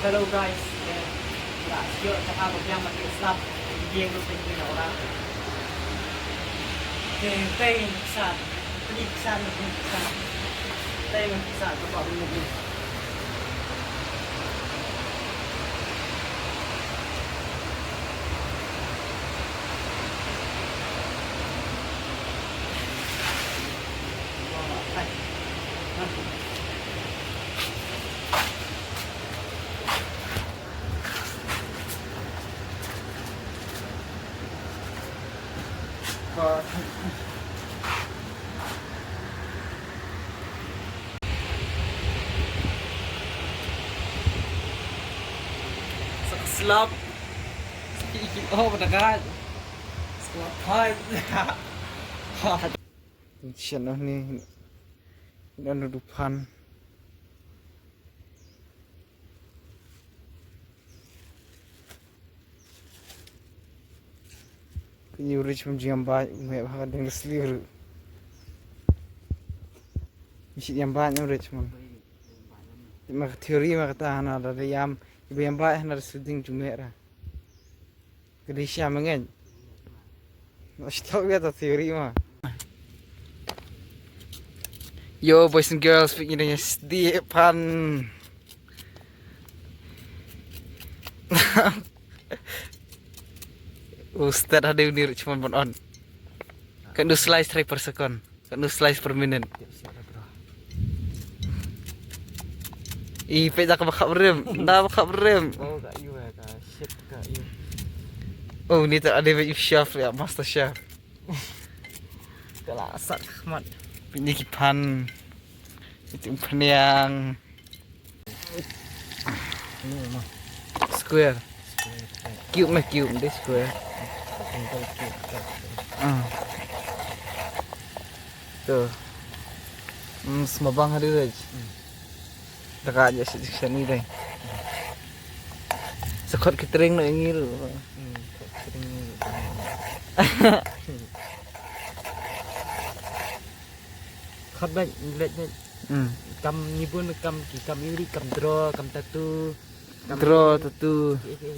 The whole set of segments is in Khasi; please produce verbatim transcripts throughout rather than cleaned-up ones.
Hello guys, eh, la sio ta ha ba biang ma ki slap, biang ru pen pen ora. Te tei sa, pli sa, pli sa. Tei ma ki sa ka ba bu. Slap. Iki oh, pada kat. Slap hai. Shen noh ni. Ina nu dupan. Kini Richmond jam ba me ba ding slir. Misi jam ba ni Richmond. Ma theory ma kata hana da yam. Iba jam ba hana da suding jumera. Ka dei sha ma ngeit. Nga shlok ïa ta theory ma. Yo, boys and girls, phi ngi dang sdie pan. Ustad hadeu ni Richmond ban on. Kan du slice try per second. Kan du slice per minute. I peit da ka ba khap rem. Da ba khap rem. Oh, ka yu eh, ka shit ka yu. Oh, ni ta ade ba yu chef ya, master chef. Ka la sak mat. Ni ki pan. Itu peniang. Square. Cube mah cube, dia square. Ah. Tu. Hmm, semabang hari deh. Dekat aja sini deh. Sekot catering nak ingil. Khot bad, bad, bad. Hmm. Kam ngi bun kam ki, kam iri, kam draw, kam tattoo. Kam draw, tattoo. Ki, ki.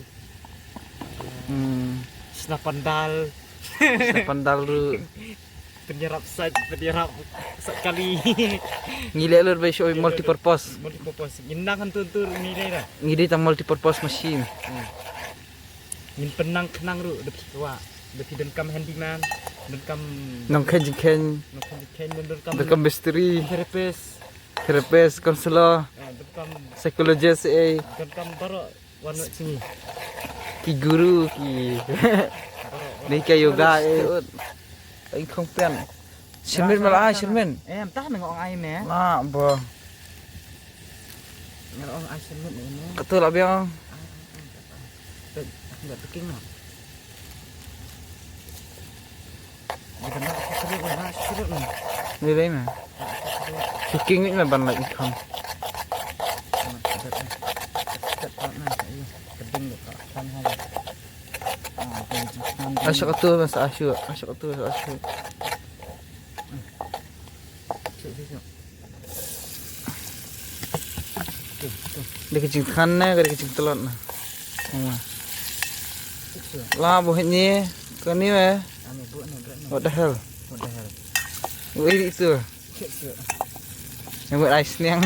Hmm. Sna pandal. Sna pandal ruh. Penyerap sat, penyerap sat kali. Ngi leh lut ba shu multi purpose. Multi purpose. Ngi nang kan tur tur ngi leh dah. Ngi dei tang multi purpose machine. Hmm. Ngin pynang khnang ruh da phi kwah. Da phi donkam handyman, donkam nongkhein jingkhein, nongkhein jingkhein, donkam, donkam mistri, therapist, therapist, counselor, ah, donkam psychologist, eh, donkam baroh wan wat sini. Ki guru ki. Baroh, baroh. Ni ka yoga, eh. Ai khong pian. Shermin, mala ai Shermin. Em, tah nang ong ai me. Na bo. Nang ong ai Shermin ne. Kato la biang. Ai, ai, ai, ai. Pek, aku nggak peking lah. Dia kena aku serut lah, nak serut ni. Ni dei me. Nak aku serut. Peking ni me ban la ikham. Nak serut ni. Serut tak nak, tak iya. Keding tak tak kan hai. Asyik tu masa asyik, asyik tu masa asyik. Dei ka jingthan ne, ka dei ka jingtlot ne. Huma. La boh ni, ka ni me. What the hell? What the hell? Wei itu. Yang buat ais niang.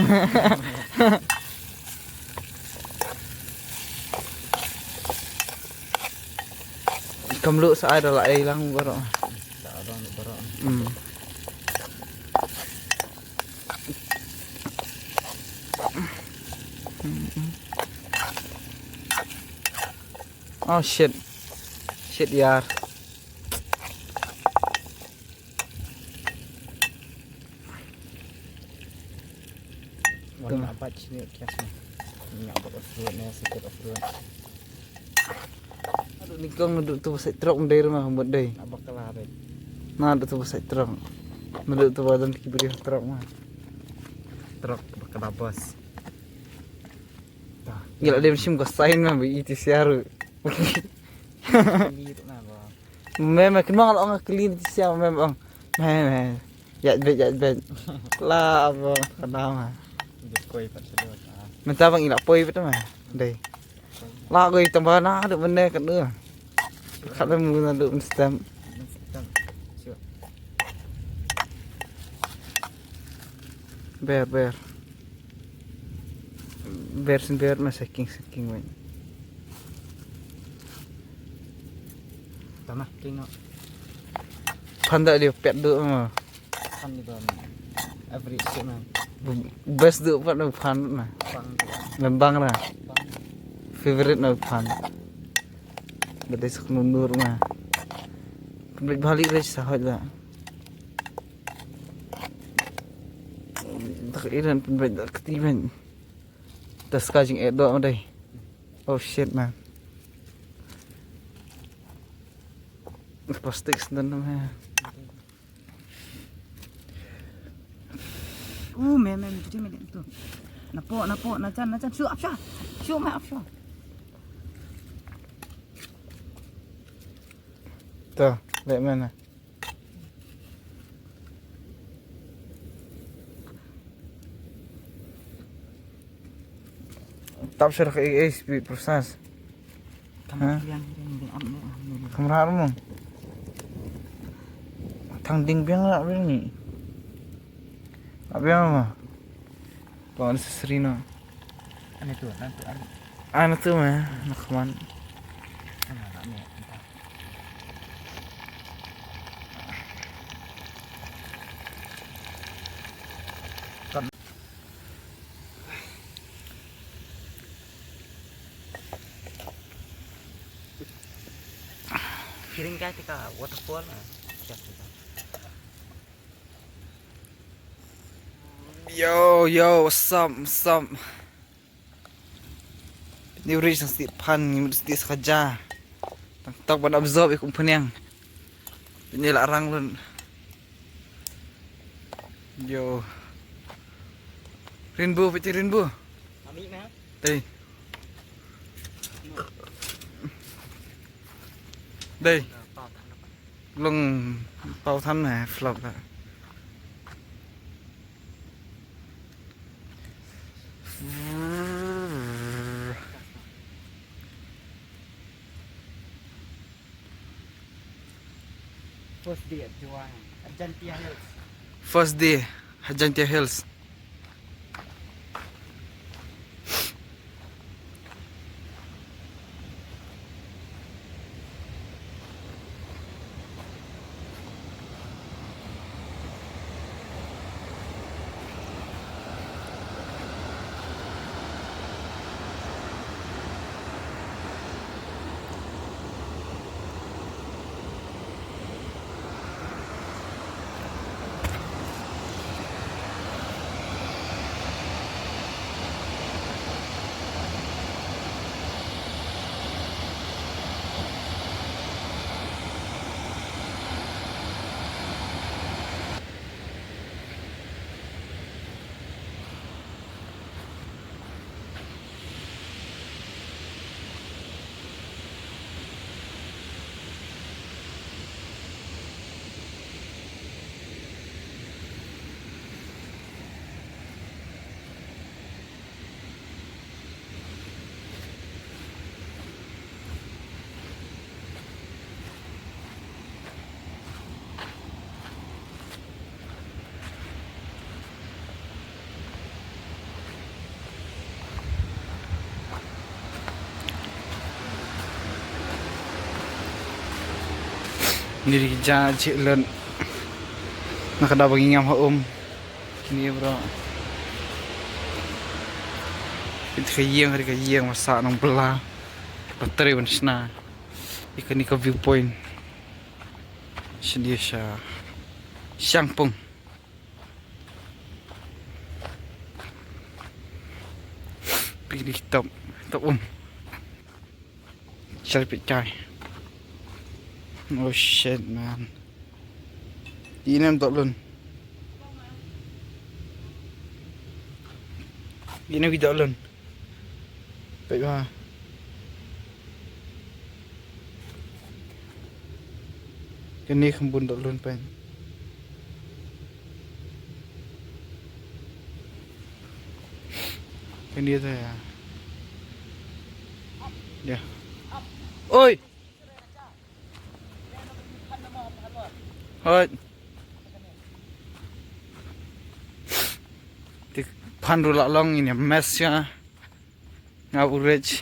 Kam lu sa ai da la ai lang baroh. Sa ai lang baroh. Hmm. Oh shit. Shit yar. Wan abat sini kias ni. Ni abat off road ni, sikit off road. Aduh, ni kong nadu tu pasai truk mendai rumah mut dai. Abat kala dai. Na nadu tu pasai truk. Nadu tu badan ki beri truk mah. Truk bakala bos. Dah. Gila dia mesti muka sign mah bagi iti siaru. Ini tu na ba. Mem, mem, kynmaw nga la ong nga clean ti siaw, mem ong. Mem, mem. Ïaid beit, ïaid beit. La ba, ka dang ha. Mynta bang i la poi beit ma. Dei. La goi tamba na du mene kan du. Khat le mu na du mstem. Ber ber. Ber sin ber ma seking seking wen. Tama king no. Phan da dia pet du ma. Phan di bang. Average tu na. Best du pat na phan na. Pang tu. Lembang na. Pang. Favorite na phan. Bade suk nundur na. Pynbeit bha li re sa hoi la. Tak iran pynbeit da kti ben. Das ka jing eh do dai. Oh shit man. Plastik sendal na. Uh, me me me tu me tu. Napo napo na chan na chan shu ap shu. Shu me ap shu. Ta, le me na. Tap sir ka A S P process. Kam Ha? Yang ring di am ni am ni. Kamera mo. Thang ding biang la biang ni. La biang ma. Pang sesri no. Ani tu, ani tu, ani. Ani tu ma, nakman. Ani, ani, ani. Kiring ka tika waterfall na. Yo, yo, what's up, what's up? Ni uri sang stit pan, ni uri stit sakaja. Tang tok ban absorb ik umpenyang. Ni la rang lun. Yo. Rainbow, piti rainbow. Ami na. Dei. Dei. Long pau than na flop la. First day at Jowai, at Jaintia Hills. First day, Jaintia Hills. Ngi dei ki ja jinglut na ka daw ba ngi ngam ha um. Kine bro. Kane ka ïing, kane ka ïing ba sah nongbylla. Ba trei ban shna ïa kane ka viewpoint. Shen ïa sha Shangpung. Pini top, top um. Shall pit kai. Oh shit man. Inem dok lun. Inem ki dok lun. Peit ba. Kane kham bun dok lun peit. Kane te. Yeah. Oi. Hoi. Te phan ruh la long ïa ine i mess ïa. Nga u rich.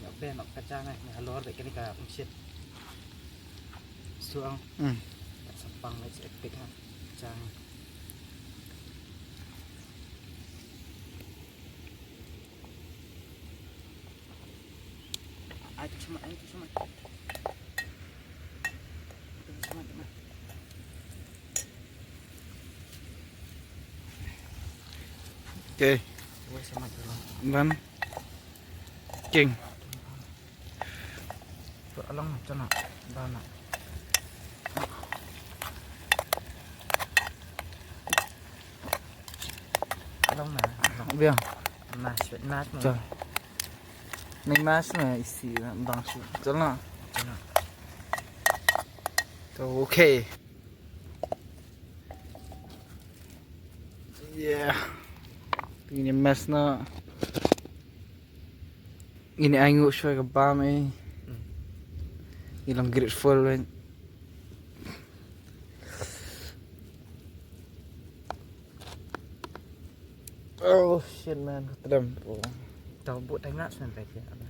Nga ben ka jang eh, nga halor bad kane ka machine. Suang. Hmm. Ka sampang, let's epic ha. Jang. Ai, tu semat, ai, tu semat. Tu semat, tu semat. Okay. Wei semat tu lah. Done. King. Tu along tu nak. Dah nak. Along na, along. Biang. Mas, mas, mas. Chal. Nai mas na isi na bang su. Chal na. Chal na. To, okay. Yeah. Ini mas na. Ini ainguh shuwa ka bam eh. Hmm. Ngi long grateful, man. Oh shit, man, ka tdem. Tau buh tang ngat shuwa tang.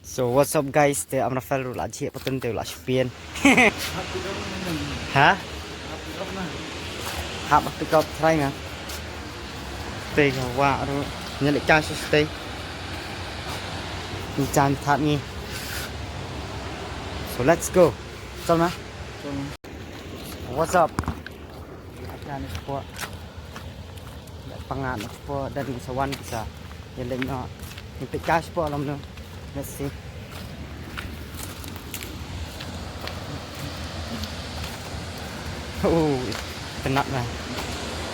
So what's up guys, te Amrafel ruh la jhieh pateng te la shipien. Ha? Hap pick up try na. Te ka wah ruh. Nya leh ka shi te. Ni chan that ni. So let's go. Chal na. What's up? Aka ni sport. Dak pangan sport dan sa wan kita. Ïa leh noh. Ïa peit ka sport lam noh. Let's see. Oh, tenat lah.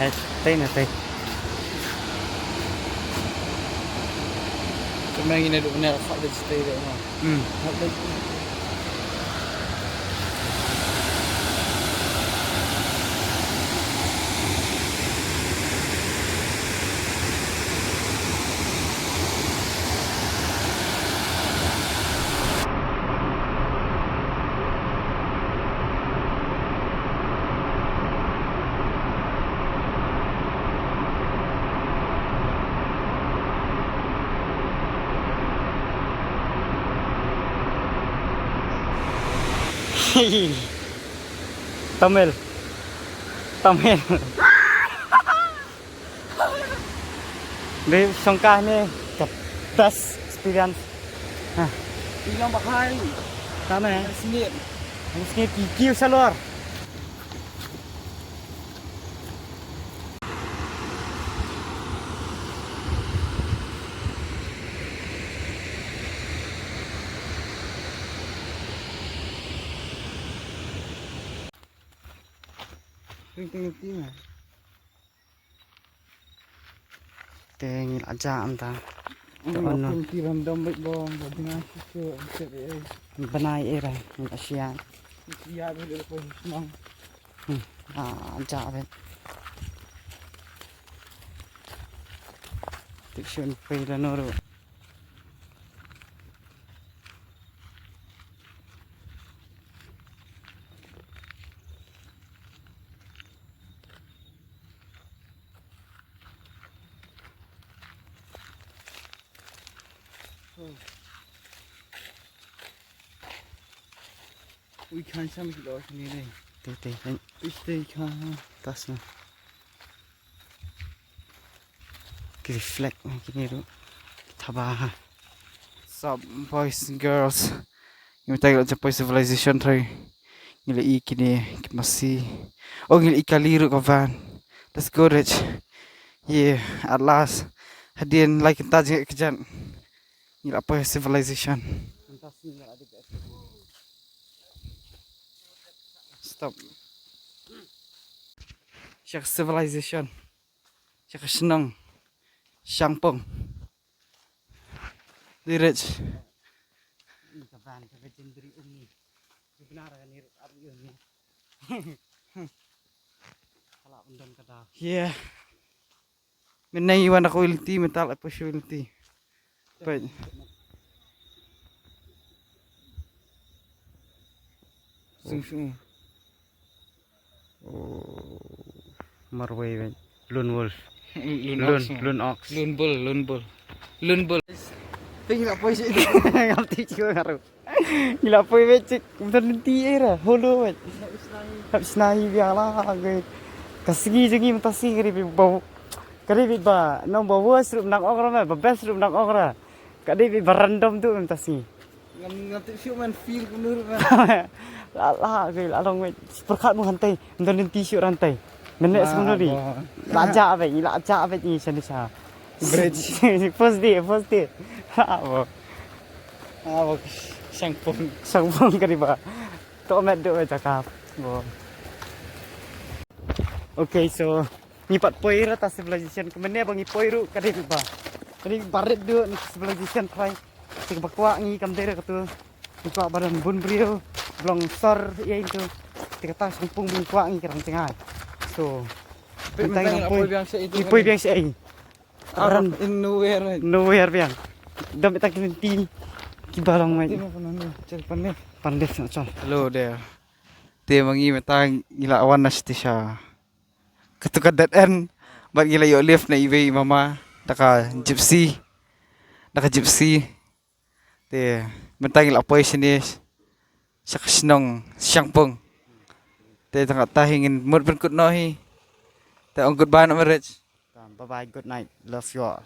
Eh, tei na tei. Kemeng ini duk nek fak deh stay deh mah. Hmm. Fak deh. Tamil. Tamil. Dei shongka ne ka best experience. Ha. Bilang bahai. Tama eh. Sengit. Sengit ki kiu salor. Ting ting ting. Te ngi la jah mynta. Te ono. Pynti random bad bom, bad bnai shisha, bad eh. Bnai eh ra, ngi la shia. Shia bad eh poi shnong. Hmm, ah, jah bad. Tik shun poi lano ruh. Ui khan sam ki dor kini ni. Te te te. Piste khan. Tas na. Ki reflect na kini ruh. Thaba ha. Sup boys and girls. Ngi mynta ngi la jop poi civilization trai. Ngi la i kine ki masi. Oh ngi la i kali ruh ka van. Let's go Rich. Yeah, at last. Hadien lai kynta jingeh kjat. Ngi la poi civilization. Stop. Sha ka civilization. Sha ka shnong Shangpung. Direct. Yeah. Mynne i wan da ka wi lynti, mynta la poi sha wi lynti. Peit. Sung sung. Oh. Marwei wei. Lone wolf. Lone Lone, ox. Lone ox. Lone bull, lone bull. Lone bull. Peit ngi la poi sha. Ngam tip shuh nga ruh. Ngi la poi wei chik. Mynta lynti ei ra. Holo wei. Hap snai biang la. Ka sngi jong ngi mynta sngi ka dei beit ba. Ka dei beit ba. Nang ba worst ruh nang ong ra, ba best ruh nang ong ra. Ka dei beit ba random tu mynta sngi. Ngam, ngam tip shuh man, feel kumno ruh man. La, la, okay, la long wei. Pyrkhat mo hangtai, mynta lynti shuh hangtai. Mynne sum dali. La jah beit, la jah beit ni shane sha. Bridge. First day, first day. Ha, bo. Ha, bo. Shangpung. Shangpung ka dei ba. To met do jaka. Bo. Okay, so ngi pat poi ra ta civilization, ka mynne ba ngi poi ruh ka dei ba. Ka dei ba rit duh na civilization trai. Te kaba kwah ngi kam dei ra katu. Ngi kwah ba don bun briew, ba long sor ïa ngi tu. Te kata Shangpung ba ngi kwah ngi ka dang jngai. So, mynta ngi la poi biang sha ei tu, ngi poi biang sha ei. Out of nowhere, right? Nowhere biang. Dom ita ki lynti kiba long mai. Pan def na chal. Hello there. Te ma ngi mynta ngi la wan na sha katu ka dead end. Bad ngi la ïoh lift na iwei i mama da ka gypsy. Da ka gypsy. Te mynta ngi la poi shane sha ka shnong Shangpung. Te tang katta hi ngin mut ban kut noh hi. Te ong goodbye noh, Marich. Bye bye, good night. Love you all.